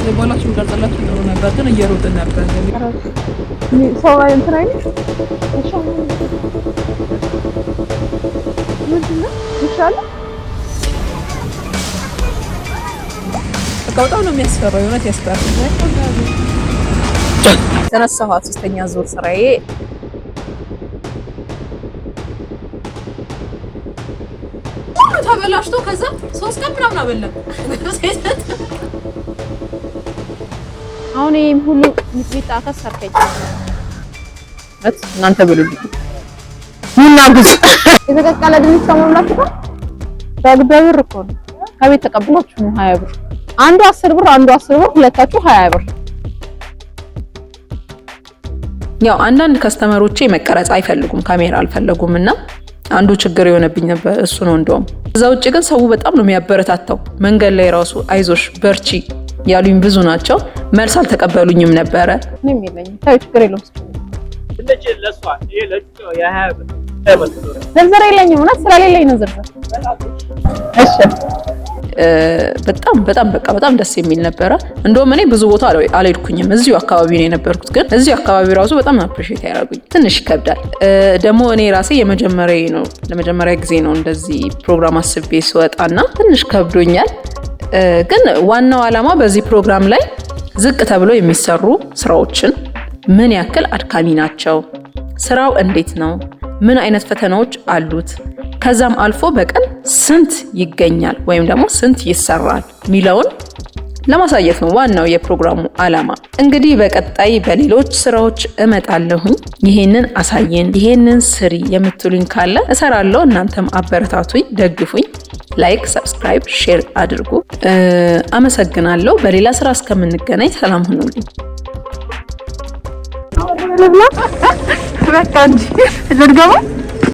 ባስገባላችሁ ቀርጽላችሁ ጥሩ ነበር፣ ግን እየሮጥን ነበር። ሰው እንትን አይልም። ምንድን ነው ይሻላል? በቃ በጣም ነው የሚያስፈራው፣ የእውነት ያስፈራል። ተነሳኋት ሶስተኛ ዙር ስራዬ። ሁሉ ተበላሽቶ ከዛ 3 ቀን ምናምን አበላን። አሁን ይሄም ሁሉ ሚጥሚጣ ከሰርከኝ። እናንተ ብሉልኝ፣ ኑና ግዙ። የተቀቀለ ድንች ከመብላት ጋር በብር እኮ ነው። ከቤት ተቀብላችሁ ነው 20 ብር። አንዱ 10 ብር፣ አንዱ 10 ብር፣ ሁለታችሁ 20 ብር። ያው አንዳንድ customer ኦቼ መቀረጽ አይፈልጉም፣ ካሜራ አልፈለጉም እና አንዱ ችግር የሆነብኝ ነበር እሱ ነው። እንደውም እዛ ውጭ ግን ሰው በጣም ነው የሚያበረታታው። መንገድ ላይ ራሱ አይዞሽ በርቺ ያሉኝ ብዙ ናቸው። መልስ አልተቀበሉኝም ነበረ። ምንም የለኝም። ታዩ ችግር የለውም። ዝርዝር የለኝም። እውነት ስለሌለኝ ነው ዝርዝር። እሺ። በጣም በጣም በቃ በጣም ደስ የሚል ነበረ። እንደውም እኔ ብዙ ቦታ አልሄድኩኝም፣ እዚሁ አካባቢ ነው የነበርኩት። ግን እዚሁ አካባቢ ራሱ በጣም appreciate ያደረጉኝ። ትንሽ ይከብዳል ደግሞ እኔ ራሴ የመጀመሪያ ነው፣ ለመጀመሪያ ጊዜ ነው እንደዚህ ፕሮግራም አስቤ ስወጣና ትንሽ ከብዶኛል። ግን ዋናው ዓላማ በዚህ ፕሮግራም ላይ ዝቅ ተብሎ የሚሰሩ ስራዎችን ምን ያክል አድካሚ ናቸው፣ ስራው እንዴት ነው፣ ምን አይነት ፈተናዎች አሉት፣ ከዛም አልፎ በቀን ስንት ይገኛል ወይም ደግሞ ስንት ይሰራል የሚለውን ለማሳየት ነው ዋናው የፕሮግራሙ ዓላማ። እንግዲህ በቀጣይ በሌሎች ስራዎች እመጣለሁኝ። ይሄንን አሳየን፣ ይሄንን ስሪ የምትሉኝ ካለ እሰራለሁ። እናንተም አበረታቱኝ፣ ደግፉኝ። Like፣ subscribe፣ share አድርጉ። አመሰግናለሁ። በሌላ ስራ እስከምንገናኝ ሰላም ሁኑልኝ። በቃ እንጂ ልድገመው።